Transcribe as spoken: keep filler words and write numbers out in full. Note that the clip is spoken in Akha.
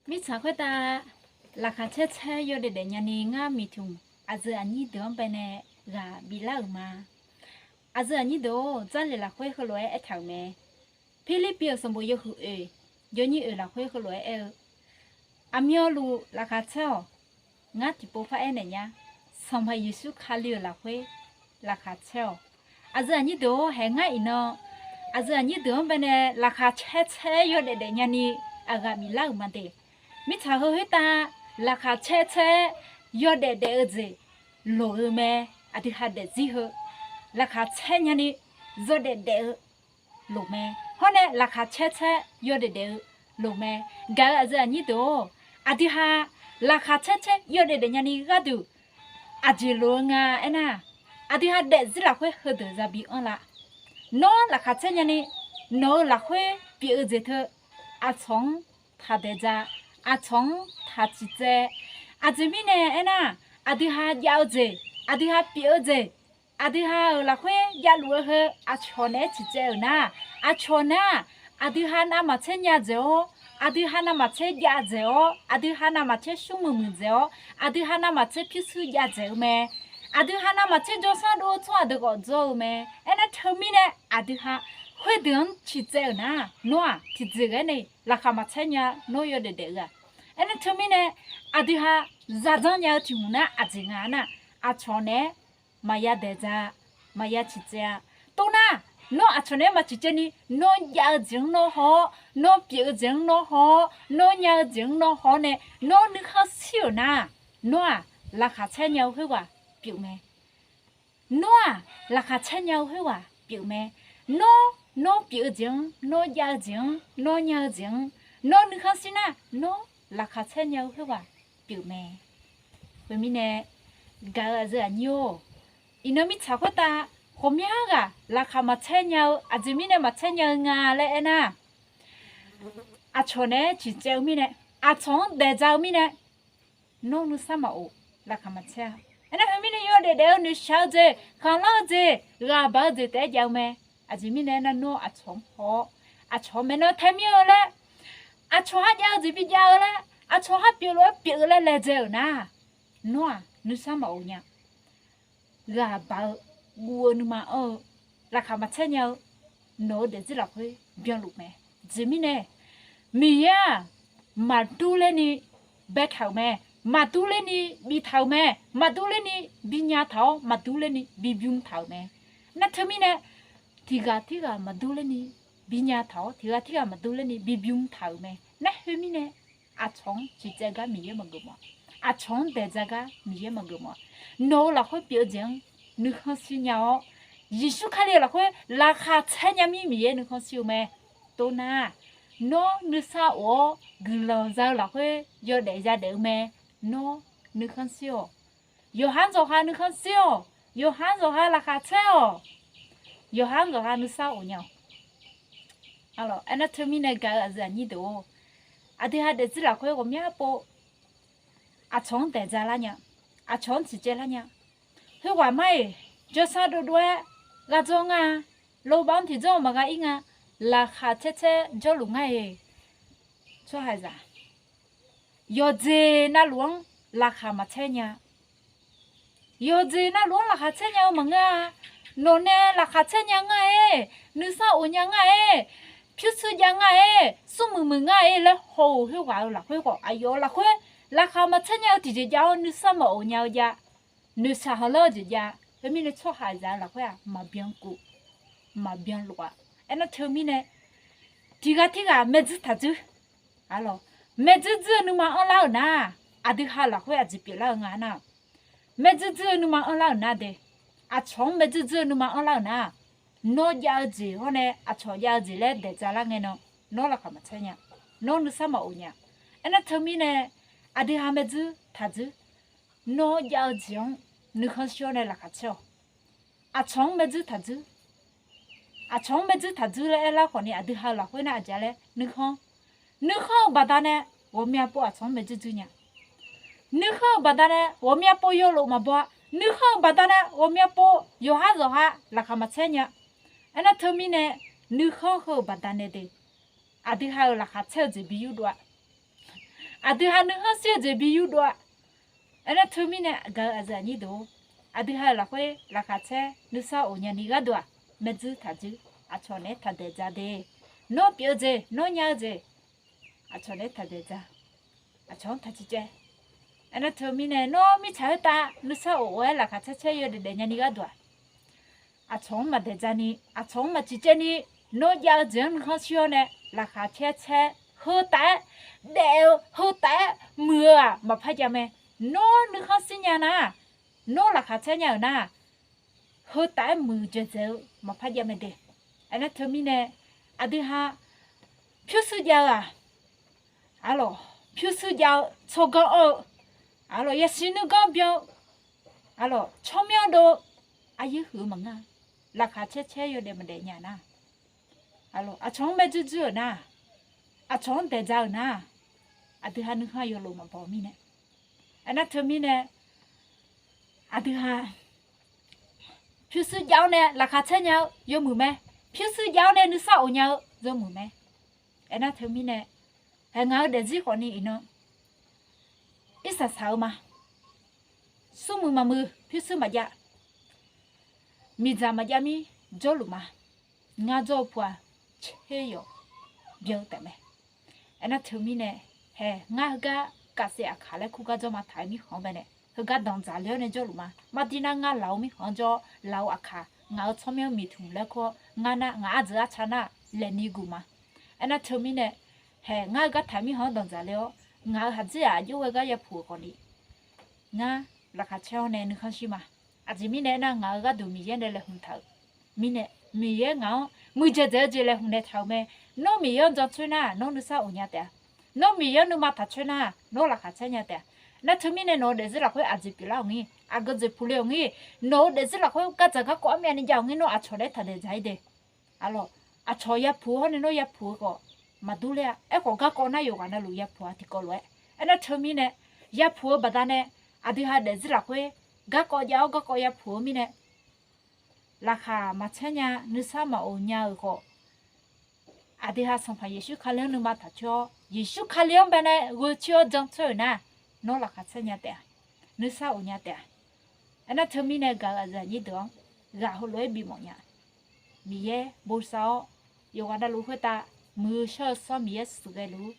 Mirtsaq khoertav laqkhaq caer caer yawdaef daef nyani ngar miqtmq aqyuif aqnyir deuq-anr baenae ghaq biflar-euq ma. Aqyuif aqnyir deuq-or, Jarlif lafkhoer heulof-aer aertaq-euq mae. Pirlirpiv-euq sanqbof yawhuiq oeq, yawnyir oeq lafkhoer heulof-aer aer-eu, Aqmyanluf laqkhaq caer-awq. Ngar tiqpov paraer naeq nya. Sanqpaq Yeqsur Kali-euq lafkhoer laqkhaq caer-awq. Aqyuif aqnyir deuq-or, haeq ngar iqnan aqyuif aqnyir deuq-anr baenae laqkhaq caer caer yawdaef daef nyani aqghaq biflar-euq ma de. Mirtsaq heu khoertav laqkhaq caer caer yawdaef daef-eu jeq loq-eu mae. Aqdui ha daefzir heu laqkhaq caer nyani yawdaef daef-eu loq mae. Hawr nae laqkhaq caer caer yawdaef daef-eu loq mae. Gaq-eu aqyuif aqnyir deuq-or, aqdui ha laqkhaq caer caer yawdaef daef nyani gharduq aqjeq loq-eu nga aernar, aqdui ha daefzir lafkhoer heudeuq yabi anr la. Nawr laqkhaq caer nyani nawq-eu lafkhoer pyeuf-eu jeq teu aqcawq-anr taqdaeq ja, aqcawq-anr taq ciqcaev. Aqjeq mirnae aernar, aqdui ha jav-eu jeq, aqdui ha pyeuf-eu jeq, aqdui ha-euq lafkhoer javluf-eu heu aqcawq naeq-aer ciqcaev-euq nar, aqcawq nar, aqdui ha navmaqtser nya dzaeq-awr, aqdui ha navmaqtser jav dzaeq-awr, aqdui ha navmaqtser smrmuiq muiq dzaeq-awr, aqdui ha navmaqtser pyurshuir jav dzaeq-eu mae. Aqdui ha navmaqtser jawrsanr dov-eu tsawrhaq deuq khawf dzawr-eu mae. Aernar teumirnae aqdui ha khoerdeuq-anr ciqcaev-euq nar, nawr-aq tiqjeq ghae nae laqkhaq maqcaer nya nawr yawdaef daef-eu-aq. Aernar teumirnae aqdui ha zadzanr nya-eu tiq hmq nar aqjeq nga nar, aqcawq naeq-aer maqya daeq dza, maqya ciqcaev-a. Tov nar, nawr aqcawq naeq-aer maqciqcaev ni, nawr jav-eu jeq-anr nawr haw-awr, nawr pyeuf-eu jeq-anr nawr haw-awr, nawr nya-eu jeq-anr nawr haw-awr nae nawr nuikhanr shir-euq nar, nawr-aq laqkhaq caer nya-eu khoerghaq pyeuf mae. Nawr-aq laqkhaq caer nya-eu khoerghaq pyeuf mae. Nawr, nawr pyeuf-eu jeq-anr, nawr jav-eu jeq-anr, nawr nya-eu jeq-anr, nawr nuikhanr shir nar, nawr laqkhaq caer nya-eu khoerghaq pyeuf mae. Khoermirnae, gaq-eu aqyuif aqnyir-or, iqnan mirtsaq khoertav ghawqmya ghaq laqkhaq maqcaer nya-eu aqjeq mirnae maqcaer nya-eu nga laer aernar, aqcawq naeq-aer ciqcaev-eu mirnae, aqcawq-anr daeq dza-eu mirnae, nawr nuisar maqof, laqkhaq maqcaer-a. Aernar khoermirnae yawdaef daef-eu noeqshaq-eu jeq, khanqlanr-eu jeq, ghaq baq-eu jeq taef-aer jav-eu mae. Aqjeq mirnae aernar, nawr aqcawq-anr haw-awr, aqcawq-anr maeqnan tae mir-eu laer, aqcawq-anr jav-eu jeq bijav-eu laer, aqcawq-anr pyeuf lof-aer pyeuf-eu laer laedzae-euq nar, nawr-aq nuisar maqof nya. Ghaq baq-eu, guv-eu nuima anr-eu, laqkhaq maqcaer nya-eu, nawq-eu daefzir lafkhoer byanluf mae. Aqjeq mirnae, Miqyaer-aq maqdur lerni baetaq-euq mae, maqdur lerni biftaq-euq mae, maqdur lerni binya taq-awr, maqdur lerni bibymr taq-euq mae. Nar teumirnae, tiqghaq tirghaq maqdur lerni binya taq-awr, tiqghaq tirghaq maqdur lerni bibymr taq-euq mae. Nar khoermirnae, aqcawq-anr ciqcaev gar Miqyaer maqgeuf mawf-a. Aqcawq-anr daeq dza gar Miqyaer maqgeuf mawf-a. Nawq-eu lafkhoer pyeuf-eu jeq-anr nuikhanr shir nya-awr, Yeqsur Kali-euq lafkhoer laqkhaq caer nya mir Miqyaer nuikhanr shir-eu mae. Tov nar, nawr nuisar of-awr guiqlanq za-eu lafkhoer yawdaef yadaef-eu mae. Nawr nuikhanr shir-awq. Yawqha-anr zawqha nuikhanr shir-awq. Yawqha-anr zawqha laqkhaq caer-awq. Yawqha-anr zawqha nuisar of nya-awq. Aernar teumirnae gaq-eu aqyuif aqnyir deuq-or, aqdui ha daefzir lafkhoer ghawqmya pov aqcawq-anr daeq dza lar nya, aqcawq-anr ciqcaev lar nya. Khoerghaq mar-iq, jawrsar dovdov-aer ghaq dzawr ngar-a, lobav-anr tiqjawr-eu maqgha ir nga, laqkhaq caer caer jawrluf ngar-e. Tsawrhaqzaq, yawqjeq navluf-anr laqkhaq maqcaer nya. Yawqjeq navluf-anr laqkhaq caer nya-eu maqngeur-a. Nawqnae laqkhaq caer nya ngar-aer, nuisar of nya ngar-aer, pyurshuir jav ngar-aer, smrmuiq muiq ngar-aer laer haw-euq khoerghaq-euq lafkhoer khawf, aqyawf-euq lafkhoer laqkhaq maqcaer nya-eu tiqjeq jav-awr nuisar maqof nya-eu jav, noeqshaq hawlar-eu jeq jav. Khoermirnae tsawrhaqzaq-euq lafkhoer-aq maqbyan kuf, maqbyan lof-a. Aernar teumirnae, tiqghaq tirghaq maerdzuir taqdzuir. Arlawq, maerdzuir dzuir-eu nuima anrlar-euq nar, aqdui ha lafkhoer aqjeq pyeuflar-eu nga nar, maerdzuir dzuir-eu nuima anrlar-euq nar de, aqcawq-anr maerdzuir dzuir-eu nuima anrlar-euq nar, nawr jav-eu jeq hawr nae aqcawq jav-eu jeq laer daeq dzalar ngae nan, nawr laqkhaq maqcaer nya, nawr nuisar maqof nya. Aernar teumirnae, aqdui ha maerdzuir taqdzuir. Nawr jav-eu jeq-anr nuikhanr shir-awr nae laqkhaq caer-awq. Aqcawq-anr maerdzuir taqdzuir. Aqcawq-anr maerdzuir taqdzuir laer aerlar khawfni, aqdui ha-eu lafkhoer nar aqjeq laer nuikhanr, nuikhanr-eu baqdanae ghawqmya pov aqcawq-anr maerdzuir dzuir nya. Nuikhanr-eu baqdanae ghawqmya pov yawlof maqbaw-a. Nuikhanr-eu baqdanae ghawqmya pov yawqhar zawqha laqkhaq maqcaer nya. Aernar teumirnae, nuikhanr heu-euq baqdanae de, aqdui ha-euq laqkhaq caer-eu jeq bi yurdov-a. Aqdui ha nuikhanr shir-eu jeq bi yurdov-a. Aernar teumirnae gaq-euq aqyuif aqnyir deuq-or, aqdui ha-euq lafkhoer laqkhaq caer nuisar of nyani gharduq-aq, maerjuir taqjuir, aqcawq naeq-aer taqdaeq ja de. Nawr pyeuf-eu jeq, nawr nya-eu jeq, aqcawq naeq-aer taqdaeq ja. Aqcawq-anr taqciv caev. Aernar teumirnae nawr mirtsaq khoertav nuisar of-aer laqkhaq caer caer yawdaef daef nyani gharduq-aq, aqcawq-anr maqdaeq ja ni, aqcawq-anr maqciv caev ni, nawr jav-eu jeq-anr nuikhanr shir-awr nae laqkhaq caer caer, heu taf-aer daef-eu heu taf-aer muiq-eu-aq maqpar jav mae. Nawr nuikhanr shir nya nar, nawr laqkhaq caer nya-euq nar, heu taf-aer muiqdzaeq dzaeq-eu maqpar jav mae de. Aernar teumirnae aqdui ha pyurshuir jav-eu-aq, arlawq, pyurshuir jav-eu, tsawrganr anr-eu, arlawq, yasiq nuiganr byan-eu, arlawq, tsawrmyanr dov-eu, aryaer huiq-eu maqngeur-a. Laqkhaq caer caer yawdaef maqdaef nya nar, arlawq, aqcawq-anr maerjuir juir-euq nar, aqcawq-anr daeq ja-euq nar, aqdui ha nuikhanr yawlof maqbaw mirnae. Aernar teumirnae aqdui ha pyurshuir jav-awr nae laqkhaq caer nya-eu yawmuiq mae. Pyurshuir jav-awr nae nuisar of nya-eu yawmuiq mae. Aernar teumirnae, haeq ngaq-eu daefzir khawfni iqnan irsaq saq-eu ma. Smrmuiq maqmuiq pyurshuir maqjav, miqdzaq maqjav mir jawrluf ma. Ngar jawr-eu pu-aq, tser yawf byan-eu taef mae. Aernar teumirnae, haeq ngar heugar kafsaef aqkaq laer kur gar jawr ma taq-eu mirkhanq-anr baenae, heugar danqdzaq le-awr nae jawrluf ma. Mardir nar ngar laf-eu mirkhanq-anr jawr, laf-eu aqkaq ngaq-euq tsawrmyanr miqtmq laer kur-awr, ngar nar ngaq ardzeur arca nar laeqni guq ma. Aernar teumirnae, haeq ngar heugar taq-eu mirkhanq-anr danqdzaq le-awr, ngaq-euq haqdzir-aq aqjox ghae gar yapuq-euq khawfni, ngar laqkhaq caer-awr nae nuikhanr shir ma. Aqjeq mirnae aernar, ngaq-euq gharduq Miqyaer nae laeqhmq taq-euq mirnae, Miqyaer ngaq-anr muiqdzaeq dzaeq-eu jeq laeqhmq naeq taq-euq mae. Nawr Miqyaer-anr jan coer nar, nawr nuisar of nya taef-a. Nawr Miqyaer-anr nuima taq coer nar, nawr laqkhaq caer nya taef-a. Nar teumirnae nawq-eu daefzir lafkhoer aqjeq pyeuflar-awq ngir, aqgeu jeq puq le-awq ngir, nawq-eu daefzir lafkhoer gardzaq garkawv armyavni jav-awq ngir, nawr aqcawq naeq-aer taqdaeq dzaq-ir de. Arlawq, aqcawq yapuq-eu hawr nae nawr yapuq-eu khawf maqdur ler-a. Aerkhawf garkawv nar yawqghaq navluf yapuq-a tiqkawv lof-aer. Aernar teumirnae, yapuq-eu baqdanae aqdui ha daefzir lafkhoer garkawv jav-awr garkawv yapuq-eu mirnae, laqkhaq maqcaer nya, nuisar maqof nya-euq khawf, aqdui ha Sanqpaq Yeqsur Kali-anr nuima taq coer-awr, Yeqsur Kali-anr baenae gheu coer-awr jan coer-euq nar, nawr laqkhaq caer nya taef-a. Nuisar of nya taef-a. Aernar teumirnae gaq-euq aqyuif aqnyir deuq-anr ghaq heulof-aer bimawf nya. Miqyaer bosav-awr, yawqghaq navluf khoertav muiq-eu shawr-eu shawr Miqyaer sheuqghae luf-ur.